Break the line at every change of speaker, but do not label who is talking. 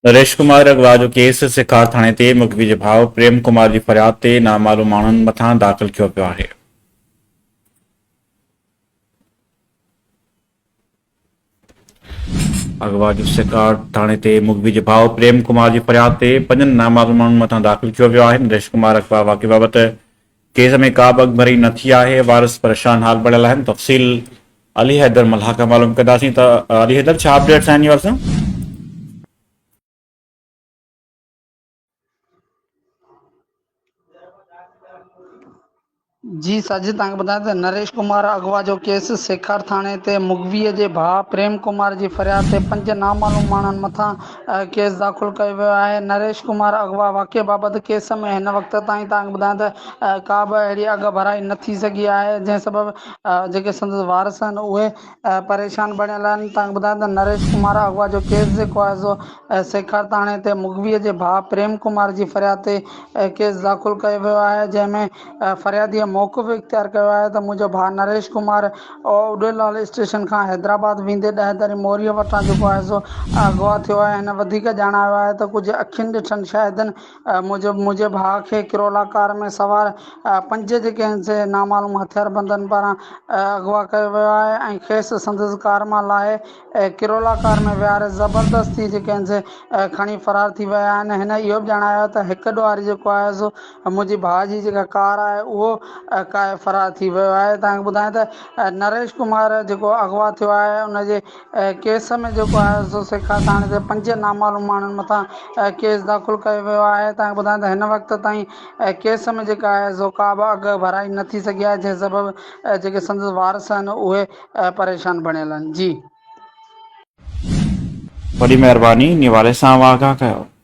نريش ڪمار اغوا جو ڪيس سکار ٿاڻي تي مغوي جي ڀاء پريم ڪمار جي فرياد تي نامعلوم ماڻهن مٿان داخل ڪيو ويو آهي. اغوا جو سکار ٿاڻي تي مغوي جي ڀاء پريم ڪمار جي فرياد تي پنجن نامعلوم ماڻهن مٿان داخل ڪيو ويو آهي. نريش ڪمار اغوا واقعي بابت ڪيس ۾ ڪا به اڳڀري نه ٿي آهي، وارث پريشان حال بڻيل آهن. تفصيل علي حيدر ملاح کان معلوم ڪنداسين ته علي حيدر ڇا اپڊيٽس آهن انهي سان؟
جي ساجد توهان کي ٻڌايان ته نريش ڪمار اغوا جو ڪيس سيکار ٿاڻي تي مغوي جي ڀاء پريم ڪمار جي فرياد تي پنج نامعلوم ماڻهن مٿان ڪيس داخل ڪيو ويو آهي نريش ڪمار اغوا واقعي بابت ڪيس ۾ هن وقت تائين توهان کي ٻڌايان ته ڪا به اهڙي اڳڀرائي نه ٿي سگهي آهي جنهن سبب جيڪي سندس وارث آهن اهي پريشان بڻيل آهن. توهان کي ٻڌايان ته نريش ڪمار اغوا جو ڪيس جيڪو آهي سو سيکار ٿاڻي تي مغوي جي ڀاء پريم ڪمار جي فرياد تي ڪيس داخل ڪيو ويو آهي جنهن ۾ فرياديء موقف اختيار ڪيو آهي ته منهنجو ڀاء نريش ڪمار اڏيلال اسٽيشن کان حيدرآباد ويندي ڏهه دري موريء وٽان جيڪو آهي سو اغوا ٿيو آهي. هن وڌيڪ ڄاڻايو آهي ته ڪجهه اکين ڏٺن شاهدن موجب منهنجي ڀاء کي ڪرولا ڪار ۾ سوار پنج جيڪي آهن سي نامعلوم هٿياربندن پاران اغوا ڪيو ويو آهي ۽ کيس سندس ڪار مان لاهي ڪرولا ڪار ۾ ويهاري زبردستي جيڪي آهن سي کڻي فرار ٿي ويا آهن. هن اهو به ڄاڻايو ته هڪ ڏوهاري جيڪو آهي سو منهنجي ڀاء جي جيڪا ڪار آهي اهو ڪاهي فرار ٿي ويو آهي. توهان کي ٻڌايان ته نريش ڪمار جيڪو اغوا ٿيو آهي ان جي ڪيس ۾ جيڪو آهي سو سيکا ٿاڻي تي پنج نامعلوم ماڻهن مٿان ڪيس داخل ڪيو ويو آهي. توهان کي ٻڌايان ته هن وقت تائين ڪيس ۾ جيڪا آهي سو ڪا به اڳ ڀرائي نه ٿي سگهي آهي جنهن سبب جيڪي سندس وارث آهن اهي پريشان بڻيل آهن. جي.
وڏي مهرباني نوالي سان اوهان آگاهه ڪيو.